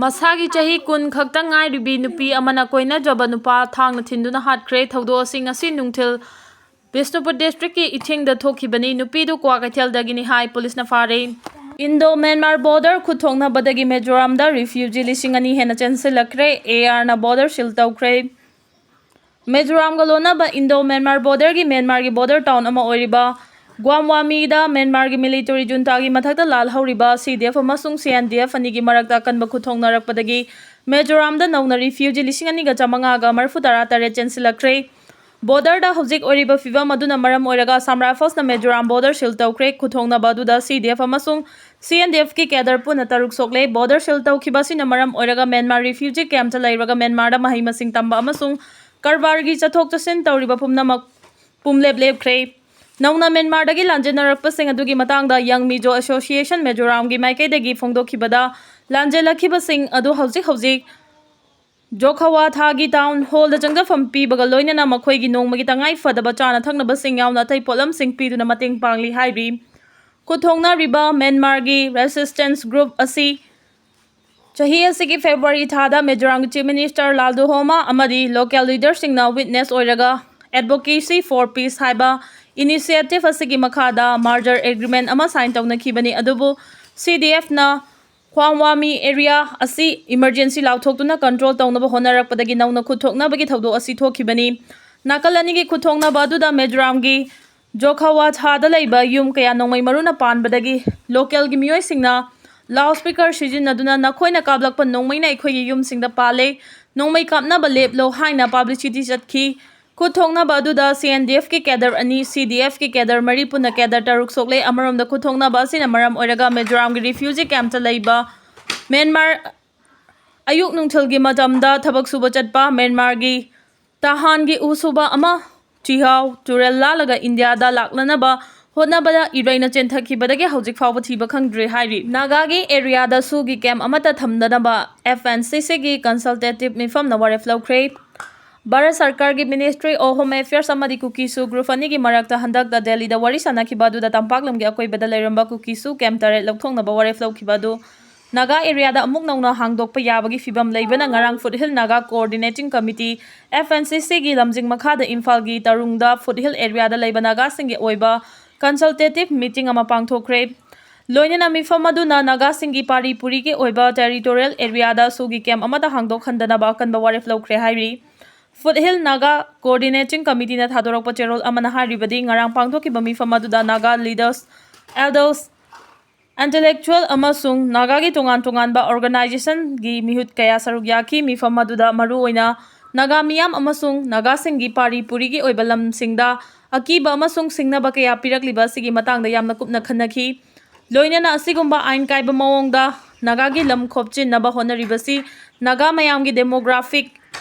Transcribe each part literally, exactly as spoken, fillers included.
ꯃꯁꯥꯒꯤ ꯆꯍꯤ ꯀꯨꯟ ꯈꯛꯇ ꯉꯥꯏꯔꯤꯕꯤ ꯅꯨꯄꯤ ꯑꯃꯅ ꯀꯣꯏꯅꯖꯕ ꯅꯨꯄꯥ ꯊꯥꯡꯅ ꯊꯤꯟꯗꯨꯅ ꯍꯥꯠꯈ꯭ꯔꯦ꯫ ꯊꯧꯗꯣꯛ ꯑꯁꯤ ꯉꯁꯤ ꯅꯨꯡꯊꯤꯜ ꯕꯤꯁꯅꯨꯄꯨꯔ ꯗꯤꯁꯇ꯭ꯔꯤꯛꯀꯤ ꯏꯊꯤꯡꯗ ꯊꯣꯛꯈꯤꯕꯅꯤ꯫ ꯅꯨꯄꯤꯗꯨ ꯀ꯭ꯋꯥꯀꯩꯊꯦꯜꯗꯒꯤꯅꯤ ꯍꯥꯏ ꯄꯨꯂꯤꯁꯅ ꯐꯥꯔꯦ꯫ ꯏꯟꯗꯣ ꯃ꯭ꯌꯥꯟꯃꯥꯔ ꯕꯣꯔꯗꯔ ꯈꯨꯠꯊꯣꯛꯅꯕꯗꯒꯤ ꯃꯤꯖꯣꯔꯥꯝꯗ ꯔꯤꯐ꯭ꯌꯨꯖꯤ ꯂꯤꯁꯤꯡ ꯑꯅꯤ ꯍꯦꯟꯅ ꯆꯦꯟꯁꯤꯜꯂꯛꯈ꯭ꯔꯦ꯫ ꯑꯦ ꯑꯥꯔꯅ ꯕꯣꯔꯗꯔ ꯁꯤꯜ ꯇꯧꯈ꯭ꯔꯦ꯫ ꯃꯤꯖꯣꯔꯥꯝꯒ ꯂꯣꯟꯅꯕ ꯏꯟꯗꯣ ꯃ꯭ꯌꯥꯟꯃꯥꯔ ꯕꯣꯔꯗꯔꯒꯤ ꯃ꯭ꯌꯥꯟꯃꯥꯔꯒꯤ ꯕꯣꯔꯗꯔ ꯇꯥꯎꯟ ꯑꯃ ꯑꯣꯏꯔꯤꯕ ꯒ꯭ꯋꯥꯝꯋꯥꯃꯤꯗ ꯃ꯭ꯌꯥꯟꯃꯥꯔꯒꯤ ꯃꯤꯂꯤꯇꯔꯤ ꯖꯨꯟꯇꯥꯒꯤ ꯃꯊꯛꯇ ꯂꯥꯜꯍꯧꯔꯤꯕ ꯁꯤ ꯗꯤ ꯑꯦꯐ ꯑꯃꯁꯨꯡ ꯁꯤ ꯑꯦꯟ ꯗꯤ ꯑꯦꯐ ꯑꯅꯤꯒꯤ ꯃꯔꯛꯇ ꯑꯀꯟꯕ ꯈꯨꯠꯊꯣꯛꯅꯔꯛꯄꯗꯒꯤ ꯃꯤꯖꯣꯔꯥꯝꯗ ꯅꯧꯅ ꯔꯤꯐ꯭ꯌꯨꯖꯤ ꯂꯤꯁꯤꯡ ꯑꯅꯤꯒ ꯆꯥꯃꯉꯥꯒ ꯃꯔꯤꯐꯨ ꯇꯔꯥ ꯇꯔꯦꯠ ꯆꯦꯟꯁꯤꯜꯂꯛꯈ꯭ꯔꯦ꯫ ꯕꯣꯔꯗꯔꯗ ꯍꯧꯖꯤꯛ ꯑꯣꯏꯔꯤꯕ ꯐꯤꯕꯝ ꯑꯗꯨꯅ ꯃꯔꯝ ꯑꯣꯏꯔꯒ ꯑꯁꯥꯝ ꯔꯥꯏꯐꯜꯁꯅ ꯃꯤꯖꯣꯔꯥꯝ ꯕꯣꯔꯗꯔ ꯁꯤꯜ ꯇꯧꯈ꯭ꯔꯦ꯫ ꯈꯨꯠꯊꯣꯛꯅꯕ ꯑꯗꯨꯗ ꯁꯤ ꯗꯤ ꯑꯦꯐ ꯑꯃꯁꯨꯡ ꯁꯤ ꯑꯦꯟ ꯗꯤ ꯑꯦꯐꯀꯤ ꯀꯦꯗꯔ ꯄꯨꯟꯅ ꯇꯔꯨꯛ ꯁꯣꯛꯂꯦ꯫ ꯕꯣꯔꯗꯔ ꯁꯤꯜ ꯇꯧꯈꯤꯕ ꯑꯁꯤꯅ ꯃꯔꯝ ꯑꯣꯏꯔꯒ ꯃ꯭ꯌꯥꯟꯃꯥꯔ ꯔꯤꯐ꯭ꯌꯨꯖꯤ ꯀꯦꯝꯞꯇ ꯂꯩꯔꯒ ꯃ꯭ꯌꯥꯟꯃꯥꯔꯗ ꯃꯍꯩ ꯃꯁꯤꯡ ꯇꯝꯕ ꯑꯃꯁꯨꯡ ꯀꯔꯕꯥꯔꯒꯤ ꯆꯠꯊꯣꯛ ꯆꯠꯁꯤꯟ ꯇꯧꯔꯤꯕ ꯄꯨꯝꯅꯃꯛ ꯄꯨꯝꯂꯦꯞ ꯂꯦꯞꯈ꯭ꯔꯦ꯫ ꯅꯧꯅ ꯃ꯭ꯌꯥꯟꯃꯥꯔꯗꯒꯤ ꯂꯥꯟꯖꯦꯟꯅꯔꯛꯄꯁꯤꯡ ꯑꯗꯨꯒꯤ ꯃꯇꯥꯡꯗ ꯌꯪ ꯃꯤꯖꯣ ꯑꯦꯁꯣꯁꯤꯌꯦꯁꯟ ꯃꯤꯖꯣꯔꯥꯝꯒꯤ ꯃꯥꯏꯀꯩꯗꯒꯤ ꯐꯣꯡꯗꯣꯛꯈꯤꯕꯗ, ꯂꯥꯟꯖꯦꯜꯂꯛꯈꯤꯕꯁꯤꯡ ꯑꯗꯨ ꯍꯧꯖꯤꯛ ꯍꯧꯖꯤꯛ ꯖꯣꯈꯋꯥꯊꯥꯒꯤ ꯇꯥꯎꯟ ꯍꯣꯜꯗ ꯆꯪꯖꯐꯝ ꯄꯤꯕꯒ ꯂꯣꯏꯅꯅ ꯃꯈꯣꯏꯒꯤ ꯅꯣꯡꯃꯒꯤ ꯇꯉꯥꯏ ꯐꯗꯕ ꯆꯥꯅ ꯊꯛꯅꯕꯁꯤꯡ ꯌꯥꯎꯅ ꯑꯇꯩ ꯄꯣꯠꯂꯝꯁꯤꯡ ꯄꯤꯗꯨꯅ ꯃꯇꯦꯡ ꯄꯥꯡꯂꯤ ꯍꯥꯏꯔꯤ꯫ ꯈꯨꯠꯊꯣꯛꯅꯔꯤꯕ ꯃ꯭ꯌꯥꯟꯃꯥꯔꯒꯤ ꯔꯦꯁꯤꯁꯇꯦꯟꯁ ꯒ꯭ꯔꯨꯞ ꯑꯁꯤ ꯆꯍꯤ ꯑꯁꯤꯒꯤ ꯐꯦꯕ꯭ꯔꯨꯋꯥꯔꯤ ꯊꯥꯗ ꯃꯤꯖꯣꯔꯥꯝꯒꯤ ꯆꯤꯐ ꯃꯤꯅꯤꯁꯇꯔ ꯂꯥꯜꯗꯨꯍꯣꯃꯥ ꯑꯃꯗꯤ ꯂꯣꯀꯦꯜ ꯂꯤꯗꯔꯁꯤꯡꯅ ꯋꯤꯠꯅꯦꯁ ꯑꯣꯏꯔꯒ Advocacy for Peace ꯍꯥꯏꯕ ꯏꯅꯤꯁꯤꯌꯦꯇꯤꯚ ꯑꯁꯤꯒꯤ ꯃꯈꯥꯗ ꯃꯥꯔꯖꯔ ꯑꯦꯒ꯭ꯔꯤꯃꯦꯟ ꯑꯃ ꯁꯥꯏꯟ ꯇꯧꯅꯈꯤꯕꯅꯤ꯫ ꯑꯗꯨꯕꯨ ꯁꯤ ꯗꯤ ꯑꯦꯐꯅ ꯈ꯭ꯋꯥꯡꯋꯥꯃꯤ ꯑꯦꯔꯤꯌꯥ ꯑꯁꯤ ꯏꯃꯔꯖꯦꯟꯁꯤ ꯂꯥꯎꯊꯣꯛꯇꯨꯅ ꯀꯟꯇ꯭ꯔꯣꯜ ꯇꯧꯅꯕ ꯍꯣꯠꯅꯔꯛꯄꯗꯒꯤ ꯅꯧꯅ ꯈꯨꯠꯊꯣꯛꯅꯕꯒꯤ ꯊꯧꯗꯣꯛ ꯑꯁꯤ ꯊꯣꯛꯈꯤꯕꯅꯤ꯫ ꯅꯥꯀꯜ ꯑꯅꯤꯒꯤ ꯈꯨꯠꯊꯣꯛꯅꯕ ꯑꯗꯨꯗ ꯃꯤꯖꯣꯔꯥꯝꯒꯤ ꯖꯣꯈꯋꯥꯊꯥꯗ ꯂꯩꯕ ꯌꯨꯝ ꯀꯌꯥ ꯅꯣꯡꯃꯩ ꯃꯔꯨꯅ ꯄꯥꯟꯕꯗꯒꯤ ꯂꯣꯀꯦꯜꯒꯤ ꯃꯤꯑꯣꯏꯁꯤꯡꯅ ꯂꯥꯎꯠ ꯁ꯭ꯄꯤꯀꯔ ꯁꯤꯖꯤꯟꯅꯗꯨꯅ "ꯅꯈꯣꯏꯅ ꯀꯥꯞꯂꯛꯄ ꯅꯣꯡꯃꯩꯅ ꯑꯩꯈꯣꯏꯒꯤ ꯌꯨꯝꯁꯤꯡꯗ ꯄꯥꯜꯂꯦ, ꯅꯣꯡꯃꯩ ꯀꯥꯞꯅꯕ ꯂꯦꯞꯂꯣ" ꯍꯥꯏꯅ ꯄꯕ꯭ꯂꯤꯁꯤꯇꯤ ꯆꯠꯈꯤ꯫ ꯈꯨꯠꯊꯣꯛꯅꯕ ꯑꯗꯨꯗ ꯁꯤ ꯑꯦꯟ ꯗꯤ ꯑꯦꯐꯀꯤ ꯀꯦꯗꯔ ꯑꯅꯤ, ꯁꯤ ꯗꯤ ꯑꯦꯐꯀꯤ ꯀꯦꯗꯔ ꯃꯔꯤ, ꯄꯨꯟꯅ ꯀꯦꯗꯔ ꯇꯔꯨꯛ ꯁꯣꯛꯂꯦ꯫ ꯑꯃꯔꯣꯝꯗ, ꯈꯨꯠꯊꯣꯛꯅꯕ ꯑꯁꯤꯅ ꯃꯔꯝ ꯑꯣꯏꯔꯒ ꯃꯤꯖꯣꯔꯥꯝꯒꯤ ꯔꯤꯐ꯭ꯌꯨꯖꯤ ꯀꯦꯝꯞꯇ ꯂꯩꯕ ꯃ꯭ꯌꯥꯟꯃꯥꯔ ꯑꯌꯨꯛ ꯅꯨꯡꯊꯤꯜꯒꯤ ꯃꯇꯝꯗ ꯊꯕꯛ ꯁꯨꯕ ꯆꯠꯄ ꯃ꯭ꯌꯥꯟꯃꯥꯔꯒꯤ ꯇꯍꯥꯟꯒꯤ ꯎ ꯁꯨꯕ ꯑꯃ ꯆꯤꯍꯥꯎ ꯇꯨꯔꯦꯜ ꯂꯥꯜꯂꯒ ꯏꯟꯗꯤꯌꯥꯗ ꯂꯥꯛꯅꯅꯕ ꯍꯣꯠꯅꯕꯗ ꯏꯔꯩꯅ ꯆꯦꯟꯊꯈꯤꯕꯗꯒꯤ ꯍꯧꯖꯤꯛ ꯐꯥꯎꯕ ꯊꯤꯕ ꯈꯪꯗ꯭ꯔꯤ ꯍꯥꯏꯔꯤ꯫ ꯅꯥꯒꯥꯒꯤ ꯑꯦꯔꯤꯌꯥꯗ ꯁꯨꯒꯤ ꯀꯦꯝꯞ ꯑꯃꯠꯇ ꯊꯝꯗꯅꯕ ꯑꯦꯐ ꯑꯦꯟ ꯁꯤ ꯁꯤꯒꯤ ꯀꯟꯁꯜꯇꯦꯇꯤꯚ ꯃꯤꯐꯝꯅ ꯋꯥꯔꯦꯞ ꯂꯧꯈ꯭ꯔꯦ꯫ ꯚꯥꯔꯠ ꯁꯔꯀꯥꯔꯒꯤ Ministry of Home Affairs ꯑꯃꯗꯤ ꯀꯨꯀꯤ ꯁꯨ ꯒ꯭ꯔꯨꯞ ꯑꯅꯤꯒꯤ ꯃꯔꯛꯇ ꯍꯟꯗꯛꯇ ꯗꯦꯜꯂꯤꯗ ꯋꯥꯔꯤ ꯁꯥꯅꯈꯤꯕ ꯑꯗꯨꯗ ꯇꯝꯄꯥꯛ ꯂꯝꯒꯤ ꯑꯀꯣꯏꯕꯗ ꯂꯩꯔꯝꯕ ꯀꯨꯀꯤ ꯁꯨ ꯀꯦꯝꯞ ꯇꯔꯦꯠ ꯂꯧꯊꯣꯛꯅꯕ ꯋꯥꯔꯦꯞ ꯂꯧꯈꯤꯕ ꯑꯗꯨ ꯅꯥꯒꯥ ꯑꯦꯔꯤꯌꯥꯗ ꯑꯃꯨꯛ ꯅꯧꯅ ꯍꯥꯡꯗꯣꯛꯄ ꯌꯥꯕꯒꯤ ꯐꯤꯕꯝ ꯂꯩꯕꯅ ꯉꯔꯥꯡ foothill Naga coordinating committee, F N C C, ꯒꯤ ꯂꯝꯖꯤꯡ ꯃꯈꯥꯗ ꯏꯝꯐꯥꯜꯒꯤ ꯇꯔꯨꯡꯗ ꯐꯨꯠꯍꯤꯜ ꯑꯦꯔꯤꯌꯥꯗ ꯂꯩꯕ ꯅꯥꯒꯥꯁꯤꯡꯒꯤ ꯑꯣꯏꯕ ꯀꯟꯁꯜꯇꯦꯇꯤꯚ ꯃꯤꯇꯤꯡ ꯑꯃ ꯄꯥꯡꯊꯣꯛꯈ꯭ꯔꯦ꯫ ꯂꯣꯏꯅꯅ ꯃꯤꯐꯝ ꯑꯗꯨꯅ ꯅꯥꯒꯥꯁꯤꯡꯒꯤ ꯄꯥꯔꯤ ꯄꯨꯔꯤꯒꯤ ꯑꯣꯏꯕ ꯇꯦꯔꯤꯇꯣꯔꯤꯌꯦꯜ ꯑꯦꯔꯤꯌꯥꯗ ꯁꯣꯒꯤ ꯀꯦꯝ ꯑꯃꯠꯇ ꯍꯥꯡꯗꯣꯛꯍꯟꯗꯅꯕ ꯑꯀꯟꯕ ꯋꯥꯔꯦꯞ ꯂꯧꯈ꯭ꯔꯦ ꯍꯥꯏꯔꯤ꯫ ꯐꯨꯠꯍꯤꯜ ꯅꯥꯒꯥ ꯀꯣꯑꯣꯔꯗꯤꯅꯦꯇꯤꯡ ꯀꯃꯤꯇꯤꯅ ꯊꯥꯗꯣꯔꯛꯄ ꯆꯦꯔꯣꯜ ꯑꯃꯅ ꯍꯥꯏꯔꯤꯕꯗꯤ, ꯉꯔꯥꯡ ꯄꯥꯡꯊꯣꯛꯈꯤꯕ ꯃꯤꯐꯝ ꯑꯗꯨꯗ ꯅꯥꯒꯥ ꯂꯤꯗꯔꯁ, ꯑꯦꯜꯗꯔꯁ, ꯏꯟꯇꯦꯂꯦꯛꯆꯨꯋꯦꯜ ꯑꯃꯁꯨꯡ ꯅꯥꯒꯥꯒꯤ ꯇꯣꯉꯥꯟ ꯇꯣꯉꯥꯟꯕ ꯑꯣꯔꯒꯅꯥꯏꯖꯦꯁꯟꯒꯤ ꯃꯤꯍꯨꯠ ꯀꯌꯥ ꯁꯔꯨꯛ ꯌꯥꯈꯤ꯫ ꯃꯤꯐꯝ ꯑꯗꯨꯗ ꯃꯔꯨꯑꯣꯏꯅ ꯅꯥꯒꯥ ꯃꯤꯌꯥꯝ ꯑꯃꯁꯨꯡ ꯅꯥꯒꯥꯁꯤꯡꯒꯤ ꯄꯥꯔꯤ ꯄꯨꯔꯤꯒꯤ ꯑꯣꯏꯕ ꯂꯝꯁꯤꯡꯗ ꯑꯀꯤꯕ ꯑꯃꯁꯨꯡ ꯁꯤꯡꯅꯕ ꯀꯌꯥ ꯄꯤꯔꯛꯂꯤꯕ ꯑꯁꯤꯒꯤ ꯃꯇꯥꯡꯗ ꯌꯥꯝꯅ ꯀꯨꯞꯅ ꯈꯟꯅꯈꯤ꯫ ꯂꯣꯏꯅꯅ ꯑꯁꯤꯒꯨꯝꯕ ꯑꯥꯏꯟ ꯀꯥꯏꯕ ꯃꯑꯣꯡꯗ ꯅꯥꯒꯥꯒꯤ ꯂꯝ ꯈꯣꯞꯆꯤꯟꯅꯕ ꯍꯣꯠꯅꯔꯤꯕꯁꯤ ꯅꯥꯒꯥ ꯃꯌꯥꯝꯒꯤ ꯗꯦꯃꯣꯒ꯭ꯔꯥꯐꯤꯛ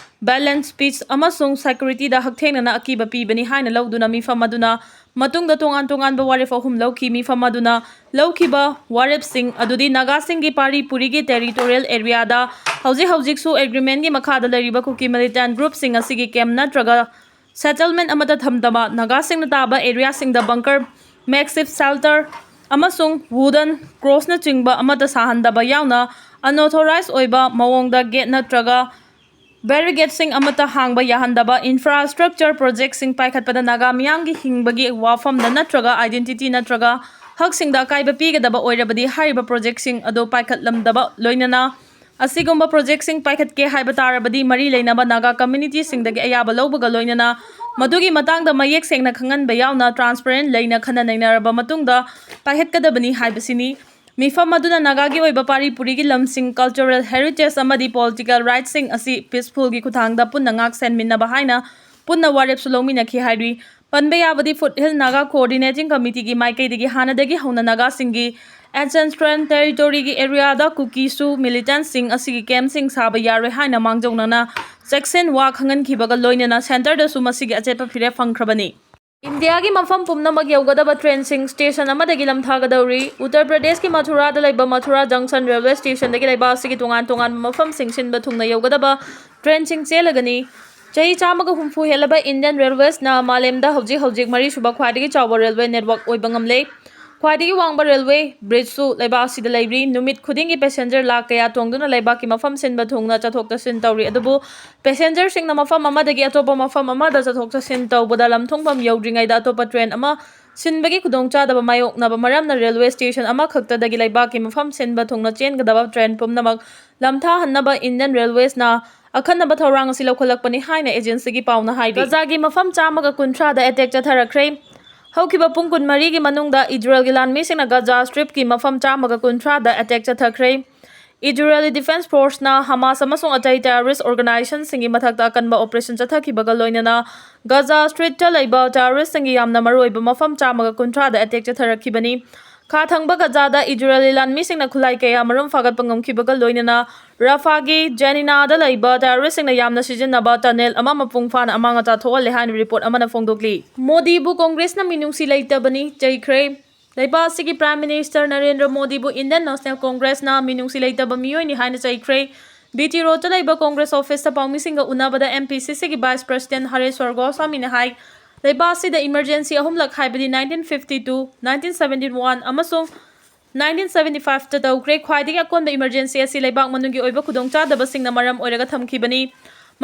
ꯕꯦꯂꯦꯟꯁ, ꯄꯤꯁ ꯑꯃꯁꯨꯡ ꯁꯦꯀ꯭ꯌꯨꯔꯤꯇꯤꯗ ꯍꯛꯊꯦꯡꯅꯅ ꯑꯀꯤꯕ ꯄꯤꯕꯅꯤ ꯍꯥꯏꯅ ꯂꯧꯗꯨꯅ ꯃꯤꯐꯝ ꯑꯗꯨꯅ ꯃꯇꯨꯡꯗ ꯇꯣꯉꯥꯟ ꯇꯣꯉꯥꯟꯕ ꯋꯥꯔꯦꯞ ꯑꯍꯨꯝ ꯂꯧꯈꯤ꯫ ꯃꯤꯐꯝ ꯑꯗꯨꯅ ꯂꯧꯈꯤꯕ ꯋꯥꯔꯦꯞꯁꯤꯡ ꯑꯗꯨꯗꯤ ꯅꯥꯒꯥꯁꯤꯡꯒꯤ ꯄꯥꯔꯤ ꯄꯨꯔꯤꯒꯤ ꯇꯦꯔꯤꯇꯣꯔꯤꯌꯦꯜ ꯑꯦꯔꯤꯌꯥꯗ ꯍꯧꯖꯤꯛ ꯍꯧꯖꯤꯛꯁꯨ ꯑꯦꯒ꯭ꯔꯤꯃꯦꯟꯒꯤ ꯃꯈꯥꯗ ꯂꯩꯔꯤꯕ ꯀꯨꯀꯤ ꯃꯤꯂꯤꯇꯦꯟ ꯒ꯭ꯔꯨꯞꯁꯤꯡ ꯑꯁꯤꯒꯤ ꯀꯦꯝ ꯅꯠꯇ꯭ꯔꯒ ꯁꯦꯇꯜꯃꯦꯟ ꯑꯃꯠꯇ ꯊꯝꯗꯕ, ꯅꯥꯒꯥꯁꯤꯡꯅ ꯇꯥꯕ ꯑꯦꯔꯤꯌꯥꯁꯤꯡꯗ ꯕꯪꯀꯔ, ꯃꯦꯛꯁꯤꯐ ꯁꯦꯜꯇꯔ ꯑꯃꯁꯨꯡ ꯋꯨꯗꯟ ꯀ꯭ꯔꯣꯁꯅꯆꯤꯡꯕ ꯑꯃꯠꯇ ꯁꯥꯍꯟꯗꯕ ꯌꯥꯎꯅ, ꯑꯟꯑꯣꯊꯣꯔꯥꯏꯖ ꯑꯣꯏꯕ ꯃꯑꯣꯡꯗ ꯒꯦꯠ ꯅꯠꯇ꯭ꯔꯒ ꯕꯦꯔꯤꯒꯦꯠꯁꯤꯡ ꯑꯃꯠꯇ ꯍꯥꯡꯕ ꯌꯥꯍꯟꯗꯕ, ꯏꯟꯐ꯭ꯔꯥꯁ꯭ꯇ꯭ꯔꯛꯆꯔ ꯄ꯭ꯔꯣꯖꯦꯛꯁꯤꯡ ꯄꯥꯏꯈꯠꯄꯗ ꯅꯥꯒꯥ ꯃꯤꯌꯥꯝꯒꯤ ꯍꯤꯡꯕꯒꯤ ꯋꯥꯐꯝꯗ ꯅꯠꯇ꯭ꯔꯒ ꯑꯥꯏꯗꯦꯟꯇꯤꯇꯤ ꯅꯠꯇ꯭ꯔꯒ ꯍꯛꯁꯤꯡꯗ ꯑꯀꯥꯏꯕ ꯄꯤꯒꯗꯕ ꯑꯣꯏꯔꯕꯗꯤ ꯍꯥꯏꯔꯤꯕ ꯄ꯭ꯔꯣꯖꯦꯛꯁꯤꯡ ꯑꯗꯨ ꯄꯥꯏꯈꯠꯂꯝꯗꯕ, ꯂꯣꯏꯅꯅ ꯑꯁꯤꯒꯨꯝꯕ ꯄ꯭ꯔꯣꯖꯦꯛꯁꯤꯡ ꯄꯥꯏꯈꯠꯀꯦ ꯍꯥꯏꯕ ꯇꯥꯔꯕꯗꯤ ꯃꯔꯤ ꯂꯩꯅꯕ ꯅꯥꯒꯥ ꯀꯝꯃ꯭ꯌꯨꯅꯤꯇꯤꯁꯤꯡꯗꯒꯤ ꯑꯌꯥꯕ ꯂꯧꯕꯒ ꯂꯣꯏꯅꯅ ꯃꯗꯨꯒꯤ ꯃꯇꯥꯡꯗ ꯃꯌꯦꯛ ꯁꯦꯡꯅ ꯈꯪꯍꯟꯕ ꯌꯥꯎꯅ ꯇ꯭ꯔꯥꯟꯁꯄꯔꯦꯟ ꯂꯩꯅ ꯈꯟꯅ ꯅꯩꯅꯔꯕ ꯃꯇꯨꯡꯗ ꯄꯥꯏꯈꯠꯀꯗꯕꯅꯤ ꯍꯥꯏꯕꯁꯤꯅꯤ꯫ ꯃꯤꯐꯝ ꯑꯗꯨꯅ ꯅꯥꯒꯥꯒꯤ ꯑꯣꯏꯕ ꯄꯥꯔꯤ ꯄꯨꯔꯤꯒꯤ ꯂꯝꯁꯤꯡ, ꯀꯜꯆꯔꯦꯜ ꯍꯦꯔꯤꯇꯦꯖ ꯑꯃꯗꯤ ꯄꯣꯂꯤꯇꯤꯀꯦꯜ ꯔꯥꯏꯠꯁꯤꯡ ꯑꯁꯤ ꯄꯤꯁꯐꯨꯜꯒꯤ ꯈꯨꯠꯊꯥꯡꯗ ꯄꯨꯟꯅ ꯉꯥꯛ ꯁꯦꯟꯃꯤꯟꯅꯕ ꯍꯥꯏꯅ ꯄꯨꯟꯅ ꯋꯥꯔꯦꯞꯁꯨ ꯂꯧꯃꯤꯟꯅꯈꯤ ꯍꯥꯏꯔꯤ꯫ ꯄꯟꯕ ꯌꯥꯕꯗꯤ, ꯐꯨꯠꯍꯤꯜ ꯅꯥꯒꯥ ꯀꯣꯑꯣꯔꯗꯤꯅꯦꯇꯤꯡ ꯀꯃꯤꯇꯤꯒꯤ ꯃꯥꯏꯀꯩꯗꯒꯤ ꯍꯥꯟꯅꯗꯒꯤ ꯍꯧꯅ ꯅꯥꯒꯥꯁꯤꯡꯒꯤ ꯑꯦꯟꯁꯦꯟꯁꯇ꯭ꯔꯦꯜ ꯇꯦꯔꯤꯇꯣꯔꯤꯒꯤ ꯑꯦꯔꯤꯌꯥꯗ ꯀꯨꯀꯤꯁꯨ ꯃꯤꯂꯤꯇꯦꯟꯁꯤꯡ ꯑꯁꯤꯒꯤ ꯀꯦꯝꯁꯤꯡ ꯁꯥꯕ ꯌꯥꯔꯣꯏ ꯍꯥꯏꯅ ꯃꯥꯡꯖꯧꯅꯅ ꯆꯦꯛꯁꯤꯟ ꯋꯥ ꯈꯪꯍꯟꯈꯤꯕꯒ ꯂꯣꯏꯅꯅ ꯁꯦꯟꯇꯔꯗꯁꯨ ꯃꯁꯤꯒꯤ ꯑꯆꯦꯠꯄ ꯐꯤꯔꯦꯞ ꯐꯪꯈ꯭ꯔꯕꯅꯤ꯫ ꯏꯟꯗꯤꯌꯥꯒꯤ ꯃꯐꯝ ꯄꯨꯝꯅꯃꯛ ꯌꯧꯒꯗꯕ ꯇ꯭ꯔꯦꯟꯁꯤꯡ ꯁ꯭ꯇꯦꯁꯟ ꯑꯃꯗꯒꯤ ꯂꯝꯊꯥꯒꯗꯧꯔꯤ꯫ ꯎꯠꯇꯔ ꯄ꯭ꯔꯗꯦꯁꯀꯤ ꯃꯊꯨꯔꯥꯗ ꯂꯩꯕ ꯃꯊꯨꯔꯥ ꯖꯪꯁꯟ ꯔꯦꯜꯋꯦ ꯁ꯭ꯇꯦꯁꯟꯗꯒꯤ ꯂꯩꯕꯥꯛ ꯑꯁꯤꯒꯤ ꯇꯣꯉꯥꯟ ꯇꯣꯉꯥꯟꯕ ꯃꯐꯝꯁꯤꯡ ꯁꯤꯟꯕ ꯊꯨꯡꯅ ꯌꯧꯒꯗꯕ ꯇ꯭ꯔꯦꯟꯁꯤꯡ ꯆꯦꯜꯂꯒꯅꯤ꯫ ꯆꯍꯤ ꯆꯥꯝꯃꯒ ꯍꯨꯝꯐꯨ ꯍꯦꯜꯂꯕ ꯏꯟꯗꯤꯌꯟ ꯔꯦꯜꯋꯦꯁꯅ ꯃꯥꯂꯦꯝꯗ ꯍꯧꯖꯤꯛ ꯍꯧꯖꯤꯛ ꯃꯔꯤꯁꯨꯕ ꯈ꯭ꯋꯥꯏꯗꯒꯤ ꯆꯥꯎꯕ ꯔꯦꯜꯋꯦ ꯅꯦꯠꯋꯥꯔꯛ ꯑꯣꯏꯕ ꯉꯝꯂꯦ꯫ ꯈ꯭ꯋꯥꯏꯗꯒꯤ ꯋꯥꯡꯕ ꯔꯦꯜꯋꯦ ꯕ꯭ꯔꯤꯖꯁꯨ ꯂꯩꯕꯥꯛ ꯑꯁꯤꯗ ꯂꯩꯔꯤ꯫ ꯅꯨꯃꯤꯠ ꯈꯨꯗꯤꯡꯒꯤ ꯄꯦꯁꯦꯟꯖꯔ ꯂꯥꯈ ꯀꯌꯥ ꯇꯣꯡꯗꯨꯅ ꯂꯩꯕꯥꯛꯀꯤ ꯃꯐꯝ ꯁꯤꯟꯕ ꯊꯨꯡꯅ ꯆꯠꯊꯣꯛ ꯆꯠꯁꯤꯟ ꯇꯧꯔꯤ꯫ ꯑꯗꯨꯕꯨ ꯄꯦꯁꯦꯟꯖꯔꯁꯤꯡꯅ ꯃꯐꯝ ꯑꯃꯗꯒꯤ ꯑꯇꯣꯞꯄ ꯃꯐꯝ ꯑꯃꯗ ꯆꯠꯊꯣꯛ ꯆꯠꯁꯤꯟ ꯇꯧꯕꯗ ꯂꯝꯊꯨꯡꯐꯝ ꯌꯧꯗ꯭ꯔꯤꯉꯩꯗ ꯑꯇꯣꯞꯄ ꯇ꯭ꯔꯦꯟ ꯑꯃ ꯁꯤꯟꯕꯒꯤ ꯈꯨꯗꯣꯡꯆꯥꯗꯕ ꯃꯥꯌꯣꯛꯅꯕ ꯃꯔꯝꯅ ꯔꯦꯜꯋꯦ ꯁ꯭ꯇꯦꯁꯟ ꯑꯃꯈꯛꯇꯗꯒꯤ ꯂꯩꯕꯥꯛꯀꯤ ꯃꯐꯝ ꯁꯤꯟꯕ ꯊꯨꯡꯅ ꯆꯦꯟꯒꯗꯕ ꯇ꯭ꯔꯦꯟ ꯄꯨꯝꯅꯃꯛ ꯂꯝꯊꯥꯍꯟꯅꯕ ꯏꯟꯗꯤꯌꯟ ꯔꯦꯜꯋꯦꯁꯅ ꯑꯈꯟꯅꯕ ꯊꯧꯔꯥꯡ ꯑꯁꯤ ꯂꯧꯈꯠꯂꯛꯄꯅꯤ ꯍꯥꯏꯅ ꯑꯦꯖꯦꯟꯁꯤꯒꯤ ꯄꯥꯎꯅ ꯍꯥꯏꯔꯤ꯫ ꯒꯖꯥꯒꯤ ꯃꯐꯝ ꯆꯥꯝꯃꯒ ꯀꯨꯟꯊ꯭ꯔꯥꯗ ꯑꯦꯇꯦꯛ ꯆꯠꯊꯔꯛꯈ꯭ꯔꯦ꯫ ꯍꯧꯈꯤꯕ ꯄꯨꯡ ꯀꯨꯟꯃꯔꯤꯒꯤ ꯃꯅꯨꯡꯗ ꯏꯖꯔꯦꯜꯒꯤ ꯂꯥꯟꯃꯤꯁꯤꯡꯅ ꯒꯖꯥ ꯁ꯭ꯇ꯭ꯔꯤꯞꯀꯤ ꯃꯐꯝ ꯆꯥꯝꯃꯒ ꯀꯨꯟꯊ꯭ꯔꯥꯗ ꯑꯦꯇꯦꯛ ꯆꯠꯊꯈ꯭ꯔꯦ꯫ ꯏꯖꯔꯦꯜꯒꯤ ꯗꯤꯐꯦꯟꯁ ꯐꯣꯔꯁꯅ ꯍꯃꯥꯁ ꯑꯃꯁꯨꯡ ꯑꯇꯩ ꯇꯦꯔꯣꯔꯤꯁ꯭ꯠ ꯑꯣꯔꯒꯅꯥꯏꯖꯦꯁꯟꯁꯤꯡꯒꯤ ꯃꯊꯛꯇ ꯑꯀꯟꯕ ꯑꯣꯄꯔꯦꯁꯟ ꯆꯠꯊꯈꯤꯕꯒ ꯂꯣꯏꯅꯅ ꯒꯖꯥ ꯁ꯭ꯇ꯭ꯔꯤꯞꯇ ꯂꯩꯕ ꯇꯦꯔꯣꯔꯤꯁ꯭ꯠꯁꯤꯡꯒꯤ ꯌꯥꯝꯅ ꯃꯔꯨꯑꯣꯏꯕ ꯃꯐꯝ ꯆꯥꯝꯃꯒ ꯀꯨꯟꯊ꯭ꯔꯥꯗ ꯑꯦꯇꯦꯛ ꯆꯠꯊꯔꯛꯈꯤꯕꯅꯤ꯫ ꯈꯥ ꯊꯪꯕ ꯒꯖꯥꯗ ꯏꯖꯔꯦꯜꯒꯤ ꯂꯥꯟꯃꯤꯁꯤꯡꯅ ꯈꯨꯠꯂꯥꯏ ꯀꯌꯥ ꯃꯔꯨꯝ ꯐꯥꯒꯠꯄ ꯉꯝꯈꯤꯕꯒ ꯂꯣꯏꯅꯅ ꯔꯐꯥꯒꯤ ꯖꯦꯅꯤꯅꯥꯗ ꯂꯩꯕ ꯇꯦꯔꯣꯔꯤꯁ꯭ꯠꯁꯤꯡꯅ ꯌꯥꯝꯅ ꯁꯤꯖꯤꯟꯅꯕ ꯇꯅꯦꯜ ꯑꯃ ꯃꯄꯨꯡ ꯐꯥꯅ ꯑꯃꯥꯡ ꯑꯇꯥ ꯊꯣꯛꯍꯜꯂꯦ ꯍꯥꯏꯅ ꯔꯤꯄꯣꯔꯠ ꯑꯃꯅ ꯐꯣꯡꯗꯣꯛꯂꯤ꯫ ꯃꯣꯗꯤꯕꯨ ꯀꯣꯡꯒ꯭ꯔꯦꯁꯅ ꯃꯤꯅꯨꯡꯁꯤ ꯂꯩꯇꯕꯅꯤ ꯆꯩꯈ꯭ꯔꯦ꯫ ꯂꯩꯕꯥꯛ ꯑꯁꯤꯒꯤ ꯄ꯭ꯔꯥꯏꯝ ꯃꯤꯅꯤꯁꯇꯔ ꯅꯔꯦꯟꯗ꯭ꯔ ꯃꯣꯗꯤꯕꯨ ꯏꯟꯗꯤꯌꯟ ꯅꯦꯁꯅꯦꯜ ꯀꯣꯡꯒ꯭ꯔꯦꯁꯅ ꯃꯤꯅꯨꯡꯁꯤ ꯂꯩꯇꯕ ꯃꯤꯑꯣꯏꯅꯤ ꯍꯥꯏꯅ ꯆꯩꯈ꯭ꯔꯦ꯫ ꯕꯤ ꯇꯤ ꯔꯣꯗꯇ ꯂꯩꯕ ꯀꯣꯡꯒ꯭ꯔꯦꯁ ꯑꯣꯐꯤꯁꯇ ꯄꯥꯎꯃꯤꯁꯤꯡꯒ ꯎꯅꯕꯗ ꯑꯦꯝ ꯄꯤ ꯁꯤ ꯁꯤꯒꯤ ꯚꯥꯏꯁ ꯄ꯭ꯔꯁꯤꯗꯦꯟꯠ ꯍꯔꯦꯁ꯭ꯋꯔ ꯒꯣꯁ꯭ꯋꯥꯃꯤꯅ ꯍꯥꯏ, ꯂꯩꯕꯥꯛ ꯑꯁꯤꯗ ꯏꯃꯔꯖꯦꯟꯁꯤ ꯑꯍꯨꯝꯂꯛ, ꯍꯥꯏꯕꯗꯤ nineteen fifty two, nineteen seventy one ꯑꯃꯁꯨꯡ ꯅꯥꯏꯟꯇꯤꯟ ꯁꯚꯦꯟꯇꯤ ꯐꯥꯏꯚꯇ ꯇꯧꯈ꯭ꯔꯦ꯫ ꯈ꯭ꯋꯥꯏꯗꯒꯤ ꯑꯀꯣꯟꯕ ꯏꯃꯔꯖꯦꯟꯁꯤ ꯑꯁꯤ ꯂꯩꯕꯥꯛ ꯃꯅꯨꯡꯒꯤ ꯑꯣꯏꯕ ꯈꯨꯗꯣꯡꯆꯥꯗꯕꯁꯤꯡꯅ ꯃꯔꯝ ꯑꯣꯏꯔꯒ ꯊꯝꯈꯤꯕꯅꯤ꯫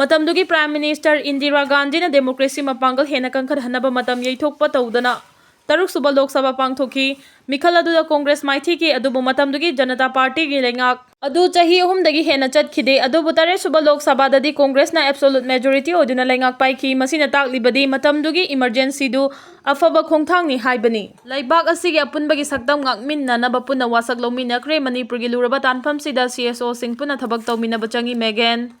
ꯃꯇꯝꯗꯨꯒꯤ ꯄ꯭ꯔꯥꯏꯝ ꯃꯤꯅꯤꯁꯇꯔ ꯏꯟꯗꯤꯔꯥ ꯒꯥꯟꯙꯤꯅ ꯗꯦꯃꯣꯀ꯭ꯔꯦꯁꯤ ꯃꯄꯥꯡꯒꯜ ꯍꯦꯟꯅ ꯀꯟꯈꯠꯍꯟꯅꯕ ꯃꯇꯝ ꯌꯩꯊꯣꯛꯄ ꯇꯧꯗꯅ ꯇꯔꯨꯛꯁꯨꯕ ꯂꯣꯛ ꯁꯚꯥ ꯄꯥꯡꯊꯣꯛꯈꯤ꯫ ꯃꯤꯈꯜ ꯑꯗꯨꯗ ꯀꯣꯡꯒ꯭ꯔꯦꯁ ꯃꯥꯏꯊꯤꯈꯤ, ꯑꯗꯨꯕꯨ ꯃꯇꯝꯗꯨꯒꯤ ꯖꯅꯇꯥ ꯄꯥꯔꯇꯤꯒꯤ ꯂꯩꯉꯥꯛ ꯑꯗꯨ ꯆꯍꯤ ꯑꯍꯨꯝꯗꯒꯤ ꯍꯦꯟꯅ ꯆꯠꯈꯤꯗꯦ꯫ ꯑꯗꯨꯕꯨ ꯇꯔꯦꯠꯁꯨꯕ ꯂꯣꯛ ꯁꯚꯥꯗꯗꯤ ꯀꯣꯡꯒ꯭ꯔꯦꯁꯅ ꯑꯦꯕꯁꯣꯂꯨꯠ ꯃꯦꯖꯣꯔꯤꯇꯤ ꯑꯣꯏꯗꯨꯅ ꯂꯩꯉꯥꯛ ꯄꯥꯏꯈꯤ꯫ ꯃꯁꯤꯅ ꯇꯥꯛꯂꯤꯕꯗꯤ ꯃꯇꯝꯗꯨꯒꯤ ꯏꯃꯔꯖꯦꯟꯁꯤꯗꯨ ꯑꯐꯕ ꯈꯣꯡꯊꯥꯡꯅꯤ ꯍꯥꯏꯕꯅꯤ꯫ ꯂꯩꯕꯥꯛ ꯑꯁꯤꯒꯤ ꯑꯄꯨꯟꯕꯒꯤ ꯁꯛꯇꯝ ꯉꯥꯛꯃꯤꯟꯅꯅꯕ ꯄꯨꯟꯅ ꯋꯥꯁꯛ ꯂꯧꯃꯤꯟꯅꯈ꯭ꯔꯦ꯫ ꯃꯅꯤꯄꯨꯔꯒꯤ ꯂꯨꯔꯕ ꯇꯥꯟꯐꯝꯁꯤꯗ ꯁꯤ ꯑꯦꯁ ꯑꯣꯁꯤꯡ ꯄꯨꯟꯅ ꯊꯕꯛ ꯇꯧꯃꯤꯟꯅꯕ ꯆꯪꯏ, ꯃꯦꯒꯦꯟ꯫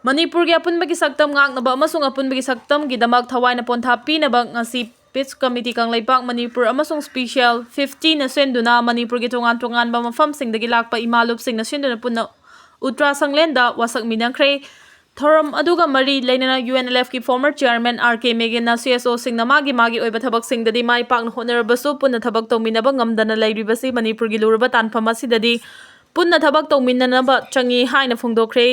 ꯃꯅꯤꯄꯨꯔꯒꯤ ꯑꯄꯨꯟꯕꯒꯤ ꯁꯛꯇꯝ ꯉꯥꯛꯅꯕ ꯑꯃꯁꯨꯡ ꯑꯄꯨꯟꯕꯒꯤ ꯁꯛꯇꯝꯒꯤꯗꯃꯛ ꯊꯋꯥꯏꯅ ꯄꯣꯟꯊꯥ ꯄꯤꯅꯕ ꯉꯁꯤ ꯄꯤꯁ ꯀꯃꯤꯇꯤ ꯀꯪꯂꯩꯄꯥꯛ ꯃꯅꯤꯄꯨꯔ ꯑꯃꯁꯨꯡ ꯁ꯭ꯄꯤꯁꯤꯌꯦꯜ ꯐꯤꯐꯇꯤꯅ ꯁꯤꯟꯗꯨꯅ ꯃꯅꯤꯄꯨꯔꯒꯤ ꯇꯣꯉꯥꯟ ꯇꯣꯉꯥꯟꯕ ꯃꯐꯝꯁꯤꯡꯗꯒꯤ ꯂꯥꯛꯄ ꯏꯃꯥꯂꯨꯞꯁꯤꯡꯅ ꯁꯤꯟꯗꯨꯅ ꯄꯨꯟꯅ ꯎꯇ꯭ꯔꯥ ꯁꯪꯂꯦꯟꯗ ꯋꯥꯁꯛꯃꯤꯟꯅꯈ꯭ꯔꯦ꯫ ꯊꯧꯔꯝ ꯑꯗꯨꯒ ꯃꯔꯤ ꯂꯩꯅꯅ ꯌꯨ ꯑꯦꯟ ꯑꯦꯜ ꯑꯦꯐꯀꯤ ꯐꯣꯔꯃꯔ ꯆꯤꯌꯔꯃꯦꯟ ꯑꯥꯔ ꯀꯦ ꯃꯦꯒꯦꯟꯅ ꯁꯤ ꯑꯦꯁ ꯑꯣꯁꯤꯡꯅ ꯃꯥꯒꯤ ꯃꯥꯒꯤ ꯑꯣꯏꯕ ꯊꯕꯛꯁꯤꯡꯗꯗꯤ ꯃꯥꯏ ꯄꯥꯛꯅ ꯍꯣꯠꯅꯔꯕꯁꯨ ꯄꯨꯟꯅ ꯊꯕꯛ ꯇꯧꯃꯤꯟꯅꯕ ꯉꯝꯗꯅ ꯂꯩꯔꯤꯕꯁꯤ ꯃꯅꯤꯄꯨꯔꯒꯤ ꯂꯨꯔꯕ ꯇꯥꯟꯐꯝ ꯑꯁꯤꯗꯗꯤ ꯄꯨꯟꯅ ꯊꯕꯛ ꯇꯧꯃꯤꯟꯅꯅꯕ ꯆꯪꯏ ꯍꯥꯏꯅ ꯐꯣꯡꯗꯣꯛꯈ꯭ꯔꯦ꯫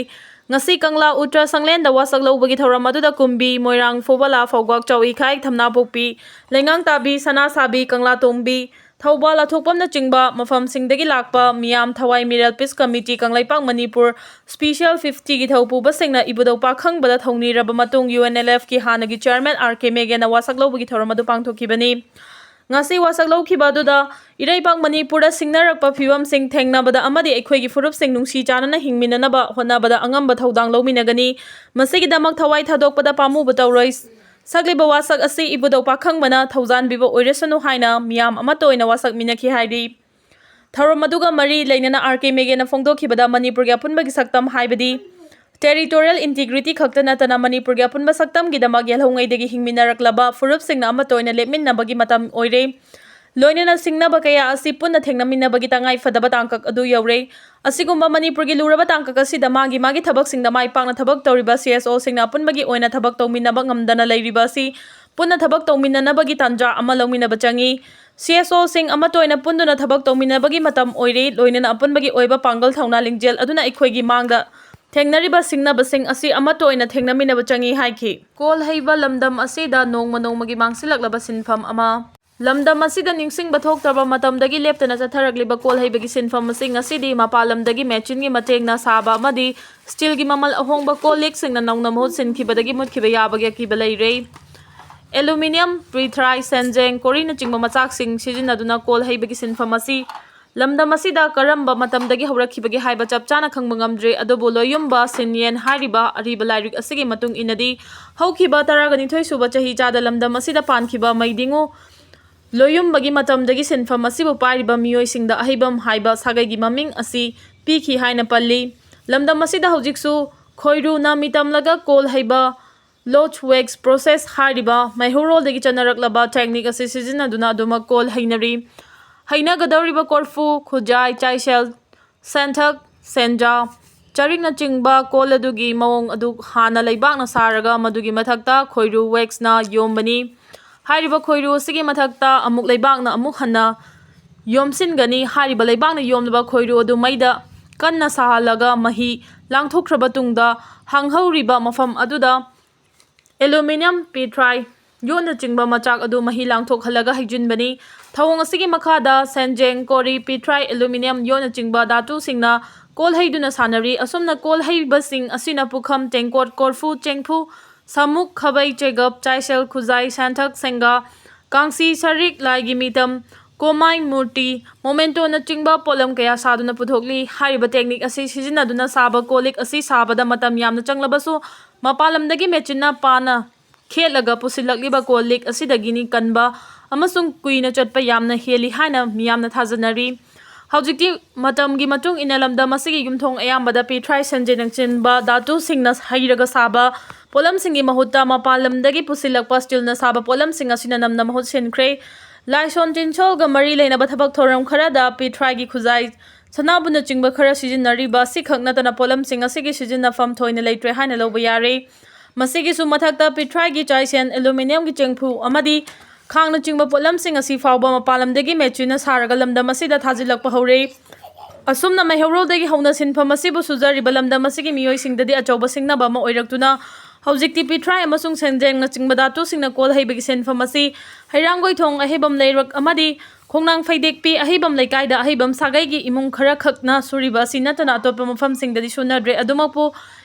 ꯉꯁꯤ ꯀꯪꯂꯥ ꯎꯇ꯭ꯔ ꯁꯪꯂꯦꯟꯗ ꯋꯥꯁꯛ ꯂꯧꯕꯒꯤ ꯊꯧꯔꯝ ꯑꯗꯨꯗ ꯀꯨꯝꯕꯤ, ꯃꯣꯏꯔꯥꯡ, ꯐꯧꯕꯂꯥ, ꯐꯧꯒ꯭ꯋꯥꯛ, ꯆꯥꯎꯏꯈꯥꯏ, ꯊꯝꯅꯥꯄꯣꯛꯄꯤ, ꯂꯩꯉꯥꯡꯇꯥꯕꯤ, ꯁꯅꯥꯁꯥꯕꯤ, ꯀꯪꯂꯥꯇꯣꯡꯕꯤ, ꯊꯧꯕꯥꯜ, ꯑꯊꯣꯛꯄꯝꯅꯆꯤꯡꯕ ꯃꯐꯝꯁꯤꯡꯗꯒꯤ ꯂꯥꯛꯄ ꯃꯤꯌꯥꯝ ꯊꯋꯥꯏ ꯃꯤꯔꯦꯜ peace committee Kangleipak Manipur special ꯐꯤꯐꯇꯤꯒꯤ ꯊꯧꯄꯨꯕꯁꯤꯡꯅ ꯏꯕꯨꯙꯧ ꯄꯥꯈꯪꯕꯗ ꯊꯧꯅꯤꯔꯕ ꯃꯇꯨꯡ ꯌꯨ ꯑꯦꯟ ꯑꯦꯜ ꯑꯦꯐꯀꯤ ꯍꯥꯟꯅꯒꯤ ꯆꯤꯌꯔꯃꯦꯟ ꯑꯥꯔ ꯀꯦ ꯃꯦꯒꯦꯅ ꯋꯥꯁꯛ ꯂꯧꯕꯒꯤ ꯊꯧꯔꯝ ꯑꯗꯨ ꯄꯥꯡꯊꯣꯛꯈꯤꯕꯅꯤ꯫ ꯉꯁꯤ ꯋꯥꯁꯛ ꯂꯧꯈꯤꯕ ꯑꯗꯨꯗ ꯏꯔꯩꯄꯥꯛ ꯃꯅꯤꯄꯨꯔꯗ ꯁꯤꯡꯅꯔꯛꯄ ꯐꯤꯕꯝꯁꯤꯡ ꯊꯦꯡꯅꯕꯗ ꯑꯃꯗꯤ ꯑꯩꯈꯣꯏꯒꯤ ꯐꯨꯔꯨꯞꯁꯤꯡ ꯅꯨꯡꯁꯤ ꯆꯥꯟꯅꯅ ꯍꯤꯡꯃꯤꯟꯅꯅꯕ ꯍꯣꯠꯅꯕꯗ ꯑꯉꯝꯕ ꯊꯧꯗꯥꯡ ꯂꯧꯃꯤꯟꯅꯒꯅꯤ꯫ ꯃꯁꯤꯒꯤꯗꯃꯛ ꯊꯋꯥꯏ ꯊꯥꯗꯣꯛꯄꯗ ꯄꯥꯝꯃꯨꯕ ꯇꯧꯔꯣꯏ꯫ ꯁꯛꯂꯤꯕ ꯋꯥꯁꯛ ꯑꯁꯤ ꯏꯕꯨꯙꯧ ꯄꯥꯈꯪꯕꯅ ꯊꯧꯖꯥꯟꯕꯤꯕ ꯑꯣꯏꯔꯁꯅꯨ ꯍꯥꯏꯅ ꯃꯤꯌꯥꯝ ꯑꯃꯠꯇ ꯑꯣꯏꯅ ꯋꯥꯁꯛ ꯃꯤꯟꯅꯈꯤ ꯍꯥꯏꯔꯤ꯫ ꯊꯧꯔꯝ ꯑꯗꯨꯒ ꯃꯔꯤ ꯂꯩꯅꯅ ꯑꯥꯔ ꯀꯦ ꯃꯦꯒꯦꯅ ꯐꯣꯡꯗꯣꯛꯈꯤꯕꯗ ꯃꯅꯤꯄꯨꯔꯒꯤ ꯑꯄꯨꯟꯕꯒꯤ ꯁꯛꯇꯝ ꯍꯥꯏꯕꯗꯤ territorial integrity ꯈꯛꯇ ꯅꯠꯇꯅ ꯃꯅꯤꯄꯨꯔꯒꯤ ꯑꯄꯨꯟꯕ ꯁꯛꯇꯝꯒꯤꯗꯃꯛ ꯌꯦꯜꯍꯧꯉꯩꯗꯒꯤ ꯍꯤꯡꯃꯤꯟꯅꯔꯛꯂꯕ ꯐꯨꯔꯨꯞꯁꯤꯡꯅ ꯑꯃꯠꯇ ꯑꯣꯏꯅ ꯂꯦꯞꯃꯤꯟꯅꯕꯒꯤ ꯃꯇꯝ ꯑꯣꯏꯔꯦ꯫ ꯂꯣꯏꯅꯅ ꯁꯤꯡꯅꯕ ꯀꯌꯥ ꯑꯁꯤ ꯄꯨꯟꯅ ꯊꯦꯡꯅꯃꯤꯟꯅꯕꯒꯤ ꯇꯉꯥꯏ ꯐꯗꯕ ꯇꯥꯡꯀꯛ ꯑꯗꯨ ꯌꯧꯔꯦ꯫ ꯑꯁꯤꯒꯨꯝꯕ ꯃꯅꯤꯄꯨꯔꯒꯤ ꯂꯨꯔꯕ ꯇꯥꯡꯀꯛ ꯑꯁꯤꯗ ꯃꯥꯒꯤ ꯃꯥꯒꯤ ꯊꯕꯛꯁꯤꯡꯗ ꯃꯥꯏ ꯄꯥꯛꯅ ꯊꯕꯛ ꯇꯧꯔꯤꯕ ꯁꯤ ꯑꯦꯁ ꯑꯣꯁꯤꯡꯅ ꯑꯄꯨꯟꯕꯒꯤ ꯑꯣꯏꯅ ꯊꯕꯛ ꯇꯧꯃꯤꯟꯅꯕ ꯉꯝꯗꯅ ꯂꯩꯔꯤꯕ ꯑꯁꯤ ꯄꯨꯟꯅ ꯊꯕꯛ ꯇꯧꯃꯤꯟꯅꯅꯕꯒꯤ ꯇꯥꯟꯖꯥ ꯑꯃ ꯂꯧꯃꯤꯟꯅꯕ ꯆꯪꯏ꯫ ꯁꯤ ꯑꯦꯁ ꯑꯣꯁꯤꯡ ꯑꯃꯠꯇ ꯑꯣꯏꯅ ꯄꯨꯟꯗꯨꯅ ꯊꯕꯛ ꯇꯧꯃꯤꯟꯅꯕꯒꯤ ꯃꯇꯝ ꯑꯣꯏꯔꯦ꯫ ꯂꯣꯏꯅꯅ ꯑꯄꯨꯟꯕꯒꯤ ꯑꯣꯏꯕ ꯄꯥꯡꯒꯜ ꯊꯧꯅꯥ ꯂꯤꯡꯖꯦꯜ ꯑꯗꯨꯅ ꯑꯩꯈꯣꯏꯒꯤ ꯃꯥꯡꯗ ꯊꯦꯡꯅꯔꯤꯕ ꯁꯤꯡꯅꯕꯁꯤꯡ ꯑꯁꯤ ꯑꯃꯠꯇ ꯑꯣꯏꯅ ꯊꯦꯡꯅꯃꯤꯟꯅꯕ ꯆꯪꯏ ꯍꯥꯏꯈꯤ꯫ ꯀꯣꯜ ꯍꯩꯕ ꯂꯝꯗꯝ ꯑꯁꯤꯗ ꯅꯣꯡꯃ ꯅꯣꯡꯃꯒꯤ ꯃꯥꯡꯁꯤꯜꯂꯛꯂꯕ ꯁꯤꯟꯐꯝ ꯑꯃ꯫ ꯂꯝꯗꯝ ꯑꯁꯤꯗ ꯅꯤꯡꯁꯤꯡꯕ ꯊꯣꯛꯇ꯭ꯔꯕ ꯃꯇꯝꯗꯒꯤ ꯂꯦꯞꯇꯅ ꯆꯠꯊꯔꯛꯂꯤꯕ ꯀꯣꯜ ꯍꯩꯕꯒꯤ ꯁꯤꯟꯐꯝ ꯑꯁꯤ ꯉꯁꯤꯗꯤ ꯃꯄꯥꯟ ꯂꯝꯗꯒꯤ ꯃꯦꯆꯤꯟꯒꯤ ꯃꯇꯦꯡꯅ ꯁꯥꯕ ꯑꯃꯗꯤ ꯁ꯭ꯇꯤꯜꯒꯤ ꯃꯃꯜ ꯑꯍꯣꯡꯕ ꯀꯣꯜ ꯂꯤꯛꯁꯤꯡꯅ ꯅꯧꯅ ꯃꯍꯨꯠ ꯁꯤꯟꯈꯤꯕꯗꯒꯤ ꯃꯨꯠꯈꯤꯕ ꯌꯥꯕꯒꯤ ꯑꯀꯤꯕ ꯂꯩꯔꯦ꯫ ꯑꯦꯂꯨꯃꯤꯅꯤꯌꯝ, ꯄꯤꯊ꯭ꯔꯥꯏ, ꯁꯦꯟꯖꯦꯡ, ꯀꯣꯔꯤꯅꯆꯤꯡꯕ ꯃꯆꯥꯛꯁꯤꯡ ꯁꯤꯖꯤꯟꯅꯗꯨꯅ ꯀꯣꯜ ꯍꯩꯕꯒꯤ ꯁꯤꯟꯐꯝ ꯑꯁꯤ ꯂꯝꯗꯝ ꯑꯁꯤꯗ ꯀꯔꯝꯕ ꯃꯇꯝꯗꯒꯤ ꯍꯧꯔꯛꯈꯤꯕꯒꯦ ꯍꯥꯏꯕ ꯆꯞ ꯆꯥꯅ ꯈꯪꯕ ꯉꯝꯗ꯭ꯔꯤ, ꯑꯗꯨꯕꯨ ꯂꯣꯌꯨꯝꯕ ꯁꯤꯟꯌꯦꯟ ꯍꯥꯏꯔꯤꯕ ꯑꯔꯤꯕ ꯂꯥꯏꯔꯤꯛ ꯑꯁꯤꯒꯤ ꯃꯇꯨꯡ ꯏꯟꯅꯗꯤ, ꯍꯧꯈꯤꯕ ꯇꯔꯥꯒ ꯅꯤꯊꯣꯏ ꯁꯨꯕ ꯆꯍꯤꯆꯥꯗ ꯂꯝꯗꯝ ꯑꯁꯤꯗ ꯄꯥꯟꯈꯤꯕ ꯃꯩꯗꯤꯡꯉꯨ ꯂꯣꯌꯨꯝꯕꯒꯤ ꯃꯇꯝꯗꯒꯤ ꯁꯤꯟꯐꯝ ꯑꯁꯤꯕꯨ ꯄꯥꯏꯔꯤꯕ ꯃꯤꯑꯣꯏꯁꯤꯡꯗ ꯑꯍꯩꯕꯝ ꯍꯥꯏꯕ ꯁꯥꯒꯩꯒꯤ ꯃꯃꯤꯡ ꯑꯁꯤ ꯄꯤꯈꯤ ꯍꯥꯏꯅ ꯄꯜꯂꯤ꯫ ꯂꯝꯗꯝ ꯑꯁꯤꯗ ꯍꯧꯖꯤꯛꯁꯨ ꯈꯣꯏꯔꯨꯅ ꯃꯤꯇꯝꯂꯒ ꯀꯣꯜ ꯍꯩꯕ, ꯂꯣꯆ ꯋꯦꯛꯁ ꯄ꯭ꯔꯣꯁꯦꯁ ꯍꯥꯏꯔꯤꯕ ꯃꯩꯍꯧꯔꯣꯜꯗꯒꯤ ꯆꯠꯅꯔꯛꯂꯕ ꯇꯦꯛꯅꯤꯛ ꯑꯁꯤ ꯁꯤꯖꯤꯟꯅꯗꯨꯅ ꯑꯗꯨꯃꯛ ꯀꯣꯜ ꯍꯩꯅꯔꯤ꯫ ꯍꯩꯅꯒꯗꯧꯔꯤꯕ ꯀꯣꯔꯐꯨ, ꯈꯨꯖꯥꯏ, ꯆꯥꯏꯁꯦꯜ, ꯁꯦꯟꯊꯛ, ꯁꯦꯟꯖꯥ, ꯆꯔꯤꯛꯅꯆꯤꯡꯕ ꯀꯣꯜ ꯑꯗꯨꯒꯤ ꯃꯑꯣꯡ ꯑꯗꯨ ꯍꯥꯟꯅ ꯂꯩꯕꯥꯛꯅ ꯁꯥꯔꯒ ꯃꯗꯨꯒꯤ ꯃꯊꯛꯇ ꯈꯣꯏꯔꯨ ꯋꯦꯛꯁꯅ ꯌꯣꯝꯕꯅꯤ꯫ ꯍꯥꯏꯔꯤꯕ ꯈꯣꯏꯔꯨ ꯑꯁꯤꯒꯤ ꯃꯊꯛꯇ ꯑꯃꯨꯛ ꯂꯩꯕꯥꯛꯅ ꯑꯃꯨꯛ ꯍꯟꯅ ꯌꯣꯝꯁꯤꯟꯒꯅꯤ꯫ ꯍꯥꯏꯔꯤꯕ ꯂꯩꯕꯥꯛꯅ ꯌꯣꯝꯂꯕ ꯈꯣꯏꯔꯨ ꯑꯗꯨ ꯃꯩꯗ ꯀꯟꯅ ꯁꯥꯍꯜꯂꯒ ꯃꯍꯤ ꯂꯥꯡꯊꯣꯛꯈ꯭ꯔꯕ ꯇꯨꯡꯗ, ꯍꯥꯡꯍꯧꯔꯤꯕ ꯃꯐꯝ ꯑꯗꯨꯗ ꯑꯦꯂꯨꯃꯤꯅꯤꯌꯝ, ꯄꯤꯊ꯭ꯔꯥꯏ, ꯌꯣꯠꯅꯆꯤꯡꯕ ꯃꯆꯥꯛ ꯑꯗꯨ ꯃꯍꯤ ꯂꯥꯡꯊꯣꯛꯍꯜꯂꯒ ꯍꯩꯖꯤꯟꯕꯅꯤ꯫ ꯊꯧꯑꯣꯡ ꯑꯁꯤꯒꯤ ꯃꯈꯥꯗ ꯁꯦꯟꯖꯦꯡ, ꯀꯣꯔꯤ, ꯄꯤꯊ꯭ꯔꯥꯏ, ꯑꯦꯂꯨꯃꯤꯅꯤꯌꯝ, ꯌꯣꯠꯅꯆꯤꯡꯕ ꯙꯥꯇꯨꯁꯤꯡꯅ ꯀꯣꯜ ꯍꯩꯗꯨꯅ ꯁꯥꯟꯅꯔꯤ꯫ ꯑꯁꯨꯝꯅ ꯀꯣꯜ ꯍꯩꯕꯁꯤꯡ ꯑꯁꯤꯅ ꯄꯨꯈꯝ, ꯇꯦꯡꯀꯣꯠ, ꯀꯣꯔꯐꯨ, ꯆꯦꯡꯐꯨ, ꯁꯥꯃꯨꯛ, ꯈꯥꯕꯩ, ꯆꯦꯒꯞ, ꯆꯥꯏꯁꯦꯜ, ꯈꯨꯖꯥꯏ, ꯁꯦꯟꯊꯛ, ꯁꯦꯡꯒꯥ, ꯀꯥꯡꯁꯤ, ꯁꯔꯤꯛ, ꯂꯥꯏꯒꯤ ꯃꯤꯇꯝ, ꯀꯣꯃꯥꯏ, ꯃꯨꯔꯇꯤ, ꯃꯣꯃꯦꯟꯇꯣꯅꯆꯤꯡꯕ ꯄꯣꯠꯂꯝ ꯀꯌꯥ ꯁꯥꯗꯨꯅ ꯄꯨꯊꯣꯛꯂꯤ꯫ ꯍꯥꯏꯔꯤꯕ ꯇꯦꯛꯅꯤꯛ ꯑꯁꯤ ꯁꯤꯖꯤꯟꯅꯗꯨꯅ ꯁꯥꯕ ꯀꯣꯜ ꯂꯤꯛ ꯑꯁꯤ ꯁꯥꯕꯗ ꯃꯇꯝ ꯌꯥꯝꯅ ꯆꯪꯂꯕꯁꯨ, ꯃꯄꯥꯟ ꯂꯝꯗꯒꯤ ꯃꯦꯆꯤꯟꯅ ꯄꯥꯅ ꯈꯦꯠꯂꯒ ꯄꯨꯁꯤꯜꯂꯛꯂꯤꯕ ꯀꯣꯜ ꯂꯤꯛ ꯑꯁꯤꯗꯒꯤꯅꯤ ꯀꯟꯕ ꯑꯃꯁꯨꯡ ꯀꯨꯏꯅ ꯆꯠꯄ ꯌꯥꯝꯅ ꯍꯦꯜꯂꯤ ꯍꯥꯏꯅ ꯃꯤꯌꯥꯝꯅ ꯊꯥꯖꯅꯔꯤ꯫ ꯍꯧꯖꯤꯛꯇꯤ ꯃꯇꯝꯒꯤ ꯃꯇꯨꯡ ꯏꯟꯅ ꯂꯝꯗꯝ ꯑꯁꯤꯒꯤ ꯌꯨꯝꯊꯣꯡ ꯑꯌꯥꯝꯕꯗ ꯄꯤꯊ꯭ꯔꯥꯏ, ꯁꯦꯟꯖꯦꯡꯅꯆꯤꯡꯕ ꯙꯥꯇꯨꯁꯤꯡꯅ ꯍꯩꯔꯒ ꯁꯥꯕ ꯄꯣꯠꯂꯝꯁꯤꯡꯒꯤ ꯃꯍꯨꯠꯇ ꯃꯄꯥꯟ ꯂꯝꯗꯒꯤ ꯄꯨꯁꯤꯜꯂꯛꯄ ꯁ꯭ꯇꯤꯜꯅ ꯁꯥꯕ ꯄꯣꯠꯂꯝꯁꯤꯡ ꯑꯁꯤꯅ ꯅꯝꯅ ꯃꯍꯨꯠ ꯁꯤꯟꯈ꯭ꯔꯦ꯫ ꯂꯥꯏꯁꯣꯟ ꯇꯤꯟꯁꯣꯜꯒ ꯃꯔꯤ ꯂꯩꯅꯕ ꯊꯕꯛ ꯊꯧꯔꯝ ꯈꯔꯗ ꯄꯤꯊ꯭ꯔꯥꯏꯒꯤ ꯈꯨꯖꯥꯏ, ꯁꯅꯥꯕꯨꯅꯆꯤꯡꯕ ꯈꯔ ꯁꯤꯖꯤꯟꯅꯔꯤꯕ ꯑꯁꯤꯈꯛ ꯅꯠꯇꯅ ꯄꯣꯠꯂꯝꯁꯤꯡ ꯑꯁꯤꯒꯤ ꯁꯤꯖꯤꯟꯅꯐꯝ ꯊꯣꯏꯅ ꯂꯩꯇ꯭ꯔꯦ ꯍꯥꯏꯅ ꯂꯧꯕ ꯌꯥꯔꯦ꯫ ꯃꯁꯤꯒꯤꯁꯨ ꯃꯊꯛꯇ ꯄꯤꯊ꯭ꯔꯥꯏꯒꯤ ꯆꯥꯏꯁꯦꯟ, ꯑꯦꯂꯨꯃꯤꯅꯤꯌꯝꯒꯤ ꯆꯦꯡꯐꯨ ꯑꯃꯗꯤ ꯈꯥꯡꯅꯆꯤꯡꯕ ꯄꯣꯠꯂꯝꯁꯤꯡ ꯑꯁꯤ ꯐꯥꯎꯕ ꯃꯄꯥꯟ ꯂꯝꯗꯒꯤ ꯃꯦꯆꯤꯟꯅ ꯁꯥꯔꯒ ꯂꯝꯗꯝ ꯑꯁꯤꯗ ꯊꯥꯖꯤꯜꯂꯛꯄ ꯍꯧꯔꯦ꯫ ꯑꯁꯨꯝꯅ ꯃꯩꯍꯧꯔꯣꯜꯗꯒꯤ ꯍꯧꯅ ꯁꯤꯟꯐꯝ ꯑꯁꯤꯕꯨ ꯁꯨꯖꯔꯤꯕ ꯂꯝꯗꯝ ꯑꯁꯤꯒꯤ ꯃꯤꯑꯣꯏꯁꯤꯡꯗꯗꯤ ꯑꯆꯧꯕ ꯁꯤꯡꯅꯕ ꯑꯃ ꯑꯣꯏꯔꯛꯇꯨꯅ, ꯍꯧꯖꯤꯛꯇꯤ ꯄꯤꯊ꯭ꯔꯥꯏ ꯑꯃꯁꯨꯡ ꯁꯦꯟꯖꯦꯡꯅꯆꯤꯡꯕ ꯙꯥꯇꯨꯁꯤꯡꯅ ꯀꯣꯜ ꯍꯩꯕꯒꯤ ꯁꯤꯟꯐꯝ ꯑꯁꯤ ꯍꯩꯔꯥꯡꯒꯣꯏꯊꯣꯡ ꯑꯍꯩꯕꯝ ꯂꯩꯔꯛ ꯑꯃꯗꯤ ꯈꯣꯡꯅꯥꯡ ꯐꯩꯗꯦꯛꯄꯤ ꯑꯍꯩꯕꯝ ꯂꯩꯀꯥꯏꯗ ꯑꯍꯩꯕꯝ ꯁꯥꯒꯩꯒꯤ ꯏꯃꯨꯡ ꯈꯔꯈꯛꯅ ꯁꯨꯔꯤꯕ ꯑꯁꯤ ꯅꯠꯇꯅ ꯑꯇꯣꯞꯄ ꯃꯐꯝꯁꯤꯡꯗꯗꯤ ꯁꯨꯅꯗ꯭ꯔꯦ꯫ ꯑꯗꯨꯃꯛꯄꯨ,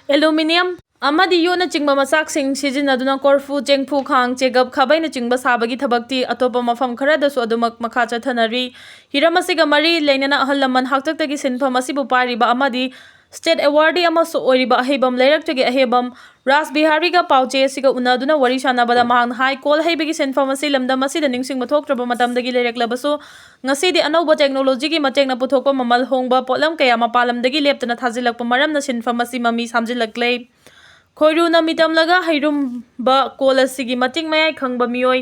ꯑꯦꯂꯨꯃꯤꯅꯤꯌꯝ ꯑꯃꯗꯤ ꯌꯣꯠꯅꯆꯤꯡꯕ ꯃꯆꯥꯛꯁꯤꯡ ꯁꯤꯖꯤꯟꯅꯗꯨꯅ ꯀꯣꯔꯐꯨ, ꯆꯦꯡꯐꯨ, ꯈꯥꯡ, ꯆꯦꯒꯞ, ꯈꯥꯕꯩꯅꯆꯤꯡꯕ ꯁꯥꯕꯒꯤ ꯊꯕꯛꯇꯤ ꯑꯇꯣꯞꯄ ꯃꯐꯝ ꯈꯔꯗꯁꯨ ꯑꯗꯨꯃꯛ ꯃꯈꯥ ꯆꯠꯊꯅꯔꯤ꯫ ꯍꯤꯔꯝ ꯑꯁꯤꯒ ꯃꯔꯤ ꯂꯩꯅꯅ ꯑꯍꯜ ꯂꯃꯟ ꯍꯥꯛꯇꯛꯇꯒꯤ ꯁꯤꯟꯐꯝ ꯑꯁꯤꯕꯨ ꯄꯥꯏꯔꯤꯕ ꯑꯃꯗꯤ ꯁ꯭ꯇꯦꯠ ꯑꯦꯋꯥꯔꯗꯤ ꯑꯃꯁꯨ ꯑꯣꯏꯔꯤꯕ ꯑꯍꯩꯕꯝ ꯂꯩꯔꯛꯇꯒꯤ ꯑꯍꯩꯕꯝ ꯔꯥꯖ ꯕꯤꯍꯥꯔꯤꯒ ꯄꯥꯎꯆꯦ ꯑꯁꯤꯒ ꯎꯅꯗꯨꯅ ꯋꯥꯔꯤ ꯁꯥꯟꯅꯕꯗ ꯃꯍꯥꯛꯅ ꯍꯥꯏ, ꯀꯣꯜ ꯍꯩꯕꯒꯤ ꯁꯤꯟꯐꯝ ꯑꯁꯤ ꯂꯝꯗꯝ ꯑꯁꯤꯗ ꯅꯤꯡꯁꯤꯡꯕ ꯊꯣꯛꯇ꯭ꯔꯕ ꯃꯇꯝꯗꯒꯤ ꯂꯩꯔꯛꯂꯕꯁꯨ, ꯉꯁꯤꯗꯤ ꯑꯅꯧꯕ ꯇꯦꯛꯅꯣꯂꯣꯖꯤꯒꯤ ꯃꯇꯦꯡꯅ ꯄꯨꯊꯣꯛꯄ ꯃꯃꯜ ꯍꯣꯡꯕ ꯄꯣꯠꯂꯝ ꯀꯌꯥ ꯃꯄꯥꯟ ꯂꯝꯗꯒꯤ ꯂꯦꯞꯇꯅ ꯊꯥꯖꯤꯜꯂꯛꯄ ꯃꯔꯝꯅ ꯁꯤꯟꯐꯝ ꯑꯁꯤ ꯃꯃꯤ ꯁꯥꯝꯖꯤꯜꯂꯛꯂꯦ꯫ ꯈꯣꯏꯔꯨꯅ ꯃꯤꯇꯝꯂꯒ ꯍꯩꯔꯨꯝꯕ ꯀꯣꯜ ꯑꯁꯤꯒꯤ ꯃꯇꯤꯛ ꯃꯌꯥꯏ ꯈꯪꯕ ꯃꯤꯑꯣꯏ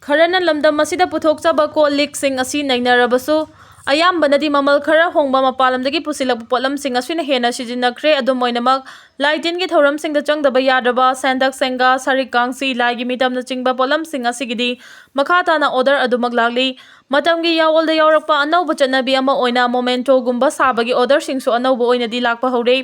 ꯈꯔꯅ ꯂꯝꯗꯝ ꯑꯁꯤꯗ ꯄꯨꯊꯣꯛꯆꯕ ꯀꯣꯜ ꯂꯤꯛꯁꯤꯡ ꯑꯁꯤ ꯅꯩꯅꯔꯕꯁꯨ, ꯑꯌꯥꯝꯕꯅꯗꯤ ꯃꯃꯜ ꯈꯔ ꯍꯣꯡꯕ ꯃꯄꯥꯟ ꯂꯝꯗꯒꯤ ꯄꯨꯁꯤꯜꯂꯛꯄ ꯄꯣꯠꯂꯝꯁꯤꯡ ꯑꯁꯤꯅ ꯍꯦꯟꯅ ꯁꯤꯖꯤꯟꯅꯈ꯭ꯔꯦ꯫ ꯑꯗꯨꯝ ꯑꯣꯏꯅꯃꯛ, ꯂꯥꯏ ꯇꯤꯟꯒꯤ ꯊꯧꯔꯝꯁꯤꯡꯗ ꯆꯪꯗꯕ ꯌꯥꯗ꯭ꯔꯕ ꯁꯦꯟꯗꯛ, ꯁꯦꯡꯒꯥ, ꯁꯔꯤꯛ, ꯀꯥꯡꯁꯤ, ꯂꯥꯏꯒꯤ ꯃꯤꯇꯝꯅꯆꯤꯡꯕ ꯄꯣꯠꯂꯝꯁꯤꯡ ꯑꯁꯤꯒꯤꯗꯤ ꯃꯈꯥ ꯇꯥꯅ order ꯑꯗꯨꯃꯛ ꯂꯥꯛꯂꯤ꯫ ꯃꯇꯝꯒꯤ ꯌꯥꯑꯣꯜꯗ ꯌꯥꯎꯔꯛꯄ ꯑꯅꯧꯕ ꯆꯠꯅꯕꯤ ꯑꯃ ꯑꯣꯏꯅ mementoꯒꯨꯝꯕ ꯁꯥꯕꯒꯤ orderꯁꯤꯡꯁꯨ ꯑꯅꯧꯕ ꯑꯣꯏꯅꯗꯤ ꯂꯥꯛꯄ ꯍꯧꯔꯦ꯫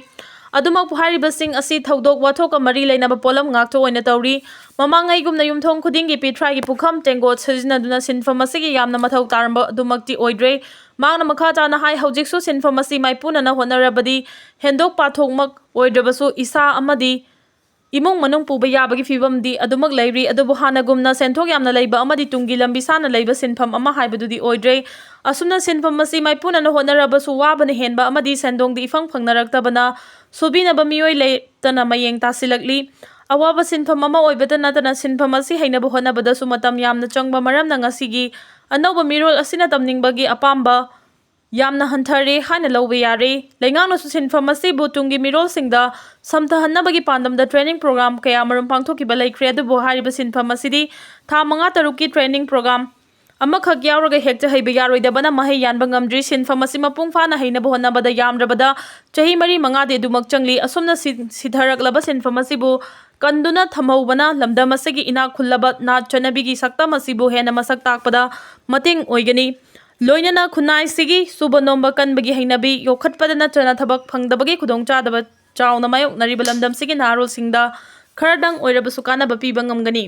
ꯑꯗꯨꯃꯛꯄꯨ, ꯍꯥꯏꯔꯤꯕꯁꯤꯡ ꯑꯁꯤ ꯊꯧꯗꯣꯛ ꯋꯥꯊꯣꯛꯀ ꯃꯔꯤ ꯂꯩꯅꯕ ꯄꯣꯠꯂꯝ ꯉꯥꯛꯇ ꯑꯣꯏꯅ ꯇꯧꯔꯤ꯫ ꯃꯃꯥꯡꯉꯩꯒꯨꯝꯅ ꯌꯨꯝꯊꯣꯡ ꯈꯨꯗꯤꯡꯒꯤ ꯄꯤꯊ꯭ꯔꯥꯏꯒꯤ ꯄꯨꯈꯝ, ꯇꯦꯡꯀꯣꯠ ꯁꯤꯖꯤꯟꯅꯗꯨꯅ ꯁꯤꯟꯐꯝ ꯑꯁꯤꯒꯤ ꯌꯥꯝꯅ ꯃꯊꯧ ꯇꯥꯔꯝꯕ ꯑꯗꯨꯃꯛꯇꯤ ꯑꯣꯏꯗ꯭ꯔꯦ꯫ ꯃꯍꯥꯛꯅ ꯃꯈꯥ ꯇꯥꯅ ꯍꯥꯏ, ꯍꯧꯖꯤꯛꯁꯨ ꯁꯤꯟꯐꯝ ꯑꯁꯤ ꯃꯥꯏꯄꯨꯅꯅ ꯍꯣꯠꯅꯔꯕꯗꯤ ꯍꯦꯟꯗꯣꯛ ꯄꯥꯊꯣꯛꯃꯛ ꯑꯣꯏꯗ꯭ꯔꯕꯁꯨ ꯏꯁꯥ ꯑꯃꯗꯤ ꯏꯃꯨꯡ ꯃꯅꯨꯡ ꯄꯨꯕ ꯌꯥꯕꯒꯤ ꯐꯤꯕꯝꯗꯤ ꯑꯗꯨꯃꯛ ꯂꯩꯔꯤ꯫ ꯑꯗꯨꯕꯨ ꯍꯥꯟꯅꯒꯨꯝꯅ ꯁꯦꯟꯊꯣꯛ ꯌꯥꯝꯅ ꯂꯩꯕ ꯑꯃꯗꯤ ꯇꯨꯡꯒꯤ ꯂꯝꯕꯤ ꯁꯥꯅ ꯂꯩꯕ ꯁꯤꯟꯐꯝ ꯑꯃ ꯍꯥꯏꯕꯗꯨꯗꯤ ꯑꯣꯏꯗ꯭ꯔꯦ꯫ ꯑꯁꯨꯝꯅ ꯁꯤꯟꯐꯝ ꯑꯁꯤ ꯃꯥꯏꯄꯨꯅꯅ ꯍꯣꯠꯅꯔꯕꯁꯨ ꯋꯥꯕꯅ ꯍꯦꯟꯕ ꯑꯃꯗꯤ ꯁꯦꯟꯗꯣꯡꯗꯤ ꯏꯐꯪ ꯐꯪꯅꯔꯛꯇꯕꯅ ꯁꯨꯕꯤꯅꯕ ꯃꯤꯑꯣꯏ ꯂꯩꯇꯅ ꯃꯌꯦꯡ ꯇꯥꯁꯤꯜꯂꯛꯂꯤ꯫ ꯑꯋꯥꯕ ꯁꯤꯟꯐꯝ ꯑꯃ ꯑꯣꯏꯕꯇ ꯅꯠꯇꯅ ꯁꯤꯟꯐꯝ ꯑꯁꯤ ꯍꯩꯅꯕ ꯍꯣꯠꯅꯕꯗꯁꯨ ꯃꯇꯝ ꯌꯥꯝꯅ ꯆꯪꯕ ꯃꯔꯝꯅ ꯉꯁꯤꯒꯤ ꯑꯅꯧꯕ ꯃꯤꯔꯣꯜ ꯑꯁꯤꯅ ꯇꯝꯅꯤꯡꯕꯒꯤ ꯑꯄꯥꯝꯕ ꯌꯥꯝꯅ ꯍꯟꯊꯔꯦ ꯍꯥꯏꯅ ꯂꯧꯕ ꯌꯥꯔꯦ꯫ ꯂꯩꯉꯥꯛꯅꯁꯨ ꯁꯤꯟꯐꯝ ꯑꯁꯤꯕꯨ ꯇꯨꯡꯒꯤ ꯃꯤꯔꯣꯜꯁꯤꯡꯗ ꯁꯝꯊꯍꯟꯅꯕꯒꯤ ꯄꯥꯟꯗꯝꯗ training program ꯀꯌꯥ ꯑꯃꯔꯣꯝ ꯄꯥꯡꯊꯣꯛꯈꯤꯕ ꯂꯩꯈ꯭ꯔꯦ꯫ ꯑꯗꯨꯕꯨ ꯍꯥꯏꯔꯤꯕ ꯁꯤꯟꯐꯝ ꯑꯁꯤꯗꯤ ꯊꯥ ꯃꯉꯥ ꯇꯔꯨꯛꯀꯤ training program ꯑꯃꯈꯛ ꯌꯥꯎꯔꯒ ꯍꯦꯛꯇ ꯍꯩꯕ ꯌꯥꯔꯣꯏꯗꯕꯅ ꯃꯍꯩ ꯌꯥꯟꯕ ꯉꯝꯗ꯭ꯔꯤ꯫ ꯁꯤꯟꯐꯝ ꯑꯁꯤ ꯃꯄꯨꯡ ꯐꯥꯅ ꯍꯩꯅꯕ ꯍꯣꯠꯅꯕꯗ ꯌꯥꯝꯗ꯭ꯔꯕꯗ ꯆꯍꯤ ꯃꯔꯤ ꯃꯉꯥꯗꯤ ꯑꯗꯨꯃꯛ ꯆꯪꯂꯤ꯫ ꯑꯁꯨꯝꯅ ꯁꯤ-, ꯁꯤꯊꯔꯛꯂꯕ ꯁꯤꯟꯐꯝ ꯑꯁꯤꯕꯨ ꯀꯟꯗꯨꯅ ꯊꯝꯍꯧꯕꯅ ꯂꯝꯗꯝ ꯑꯁꯤꯒꯤ ꯏꯅꯥꯛ ꯈꯨꯜꯂꯕ ꯅꯥꯠ ꯆꯠꯅꯕꯤꯒꯤ ꯁꯛꯇꯝ ꯑꯁꯤꯕꯨ ꯍꯦꯟꯅ ꯃꯁꯛ ꯇꯥꯛꯄꯗ ꯃꯇꯦꯡ ꯑꯣꯏꯒꯅꯤ꯫ ꯂꯣꯏꯅꯅ ꯈꯨꯟꯅꯥꯏꯁꯤꯒꯤ ꯁꯨꯕ ꯅꯣꯝꯕ ꯀꯟꯕꯒꯤ ꯍꯩꯅꯕꯤ ꯌꯣꯛꯈꯠꯄꯗ ꯅꯠꯇꯅ ꯊꯕꯛ ꯐꯪꯗꯕꯒꯤ ꯈꯨꯗꯣꯡꯆꯥꯗꯕ ꯆꯥꯎꯅ ꯃꯥꯌꯣꯛꯅꯔꯤꯕ ꯂꯝꯗꯝꯁꯤꯒꯤ ꯅꯍꯥꯔꯣꯜꯁꯤꯡꯗ ꯈꯔꯗꯪ ꯑꯣꯏꯔꯕꯁꯨ ꯀꯥꯟꯅꯕ ꯄꯤꯕ ꯉꯝꯒꯅꯤ꯫